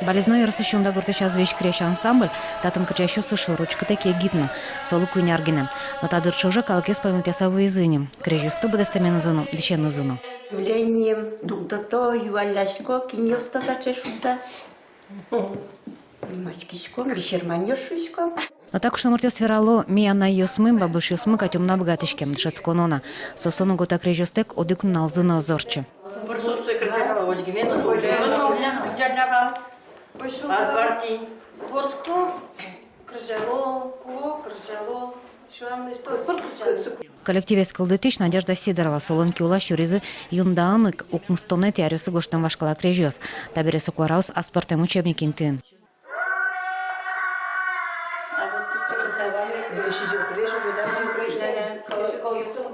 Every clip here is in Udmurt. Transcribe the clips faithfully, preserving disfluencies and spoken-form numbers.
Балезино ёросысь Юнда гуртысь «Азвесь крезь» ансамбль, татын кырӟасьёс шоры учкытэк егит но, солы куинь ар гинэ. Но та дыр ӵоже калыкез паймытъяса вуизы ини. Крезьёсты быдэстэменызы но, дӥсенызы но. Явлением дугдыто, юаллясько, кинъёс та таӵе шуыса. Нимаськиськом, бесерманъёс шуиськом. Но та кышномуртъёс верало: ми анайёсмы, бабушъёсмы кадь ум на быгатӥське, дышетсконо на. Соослэн уго та крезьёстэк одӥг нуналзы но ӧз ортчы. Ворско, кырӟало, куо, кырӟало, сюанлэсь тор, кыр кырӟало. Коллективез кылдытӥсь Надежда Сидорова, солэн киулась сюризы Юндаын ик укмыстонэтӥ аръёсы гожтэм вашкала крезьёс. Табере со куараос аспӧртэм учебник интыын.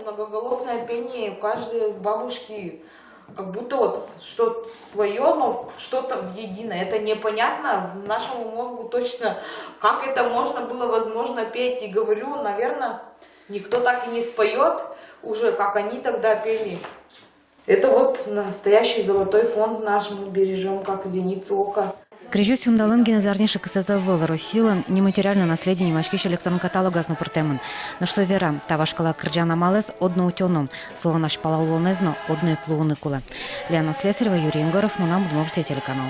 Многоголосное пение, у каждой бабушки как будто вот что-то свое, но что-то в единое. Это непонятно нашему мозгу точно, как это можно было возможно петь. И говорю, наверное, никто так и не споет уже, как они тогда пели. Это вот настоящий золотой фонд наш, мы бережём как зеницу ока. Крезьёс Юндалэн гинэ зарни шыкысэз ӧвӧл, Россилэн «Нематериальное наследие» нимаськись электрон каталогаз но пыртэмын. Нош со вера: та вашкала кырӟан амалэз одно утёно, солэн азьпала улонэз но одно ик луыны кулэ. Лена Слесарева, Юрий Егоров, «Мынам Удмуртие» телеканал.